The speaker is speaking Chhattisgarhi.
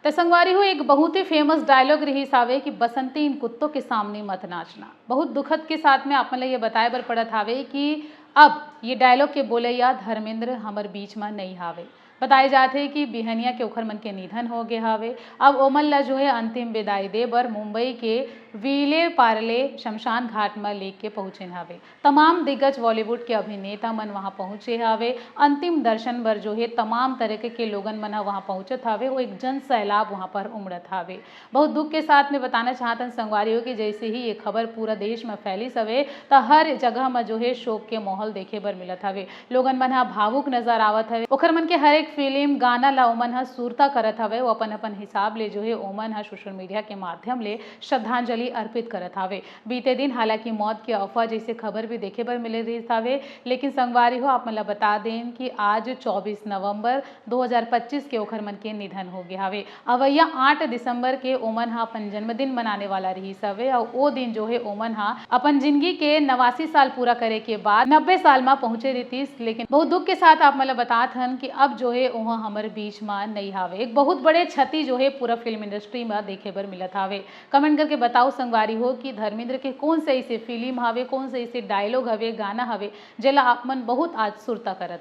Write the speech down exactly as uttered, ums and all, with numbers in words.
त संगवारी हो, एक बहुत ही फेमस डायलॉग रिहिस हावे कि "बसंती, इन कुत्तों के सामने मत नाचना।" बहुत दुखद के साथ में आप मन ल ये बताए बर पड़त हावे कि अब ये डायलॉग के बोलैया धर्मेंद्र हमर बीच म नइ हावे। बताए जात हे कि बिहनिया के ओखर मन के निधन हो गे हावे। अब ओमन ल जो हे अंतिम विदाई दे बर मुंबई के वीले पार्ले शमशान घाट म लेके पहुंचेन हावे। तमाम दिग्गज बॉलीवुड के अभिनेता मन वहां पहुंचे हावे। अंतिम दर्शन बर जो हे तमाम तरीके के लोगन मन ह वहां पहुंचत हावे। वो एक जन सैलाब वहां पर उमड़त हावे। बहुत दुख के साथ में बताना चाहतन संगवारी हो कि जैसे ही ये खबर पूरा देश में फैलिस हवे, त हर जगह में जो हे शोक के माहौल देखे बर मिलत हवे। लोगन मन ह भावुक नजर आवत हवे। ओखर मन के हर एक फिल्म, गाना ला ओमन ह सुरता करत हवे। वो अपन अपन हिसाब ले जो हे ओमन ह सोशल मीडिया के माध्यम ले श्रद्धांजलि अर्पित करत हवे। बीते दिन हालांकि मौत के अफवाह जैसे खबर भी देखे बर मिले रहिस हवे, लेकिन संगवारी हो, आप मन ला बता देन कि आज चौबीस नवंबर दो हज़ार पच्चीस के ओखर मन के निधन हो गे हवे। अवैया आठ दिसंबर के ओमन ह अपन जन्मदिन मनाने वाला रिहिस हवे, अउ ओ दिन जो हे ओमन ह अपन जिंदगी के नवासी साल पूरा करे के बाद नब्बे साल म पहुंचे रहितिस। लेकिन बहुत दुख के साथ आप मन ला बतात हन कि अब जो हे ओह हमर बीच म नइ हावे। एक बहुत बड़े क्षति जो हे पूरा फिल्म इंडस्ट्री म देखे बर मिलत हावे। कमेंट करके बताओ संगवारी हो कि धर्मेंद्र के कौन से ऐसे फिल्म हवे, कौन से ऐसे डायलॉग हवे, गाना हवे, जेला आप मन बहुत आज सुरता करत हो।